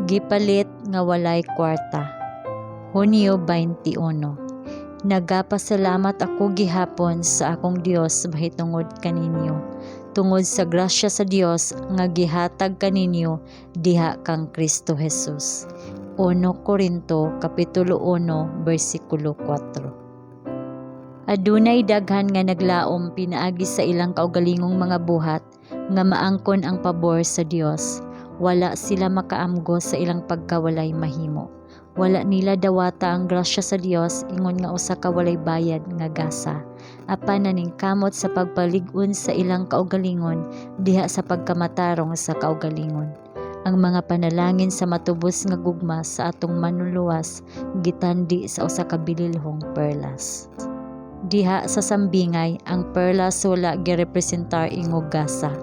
Gipalit nga walay kwarta. Hunyo 21. Nagapasalamat ako gihapon sa akong Dios mahitungod kaninyo, tungod sa grasya sa Dios nga gihatag kaninyo diha kang Kristo Jesus. 1 Korinto kapitulo 1 bersikulo 4. Adunay daghan nga naglaom pinaagi sa ilang kaugalingong mga buhat nga maangkon ang pabor sa Dios. Wala sila makaamgo sa ilang pagkawalay mahimo. Wala nila dawata ang grasya sa Dios ingon nga usa ka walay bayad nga gasa. Apan naningkamot sa pagpalig-on sa ilang kaugalingon diha sa pagkamatarong sa kaugalingon. Ang mga panalangin sa matubos nga gugma sa atong Manluluwas gitandi sa usa ka bililhong perlas. Diha sa sambingay, ang perlas wala girepresentar ingog gasa.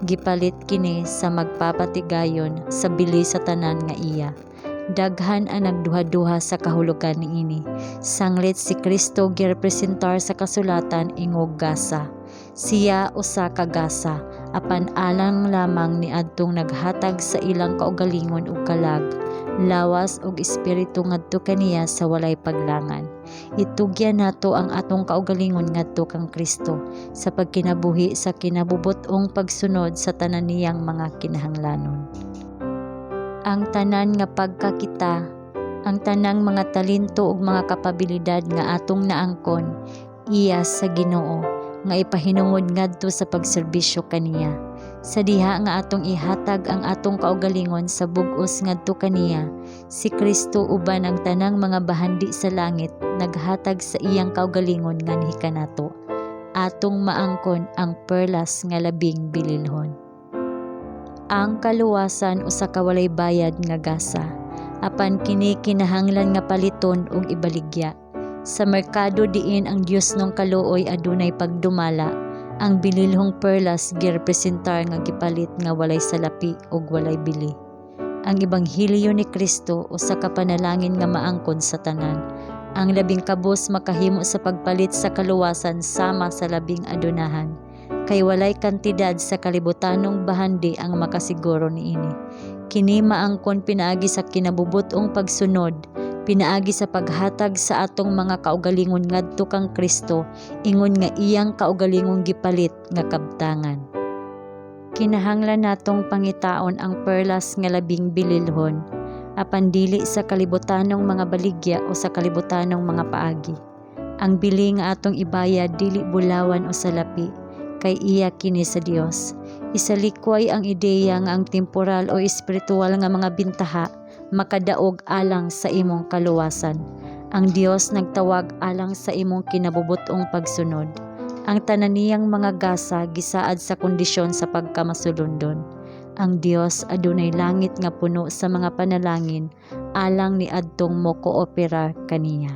Gipalit kini sa magpapatigayon sa bili sa tanan nga iya. Daghan ang nagduhaduha sa kahulugan niini. Sanglit si Kristo girepresentar sa kasulatan ingog gasa. Siya usa ka gasa, apan alang lamang niadtong naghatag sa ilang kaugalingon og kalag, lawas ug espiritu ngadto kaniya sa walay paglangan. Itugyan nato ang atong kaugalingon ngadto kang Kristo sa pagkinabuhi sa kinabubut-ong pagsunod sa tanan niyang mga kinahanglanon. Ang tanan nga pagkakita, ang tanang mga talento ug mga kapabilidad nga atong naangkon, iya sa Ginoo nga ipahinungod ngadto sa pagserbisyo kaniya. Sa diha nga atong ihatag ang atong kaugalingon sa bug-os ngadto kaniya, si Kristo uban ang tanang mga bahandi sa langit naghatag sa iyang kaugalingon nganhi kanato. Atong maangkon ang perlas nga labing bililhon. Ang kaluwasan usa ka walay bayad nga gasa, apan kini kinahanglan nga paliton ug ibaligya. Sa merkado diin ang Diosnong kaluoy adunay pagdumala, ang bililhong perlas girepresentar nga gipalit nga walay salapi ug walay bili. Ang ebanghelyo ni Kristo usa ka panalangin nga maangkon sa tanan. Ang labing kabos makahimo sa pagpalit sa kaluwasan sama sa labing adunahan, kay walay kantidad sa kalibutanong bahandi ang makasiguro niini. Kini maangkon pinaagi sa kinabubut-ong pagsunod, pinaagi sa paghatag sa atong mga kaugalingon ngadto kang Kristo ingon nga iyang kaugalingong gipalit nga kabtangan. Kinahanglan natong pangitaon ang perlas nga labing bililhon, apan dili sa kalibutanong mga baligya o sa kalibutanong mga paagi. Ang bili nga atong ibayad dili bulawan o salapi, kay iya kini sa Dios. Isalikway ang ideya nga ang temporal o espiritual nga mga bintaha makadaog alang sa imong kaluwasan. Ang Dios nagtawag alang sa imong kinabubut-ong pagsunod. Ang tanan niyang mga gasa gisaad sa kondisyon sa pagkamasulundon. Ang Dios adunay langit nga puno sa mga panalangin alang niadtong mokooperar kaniya.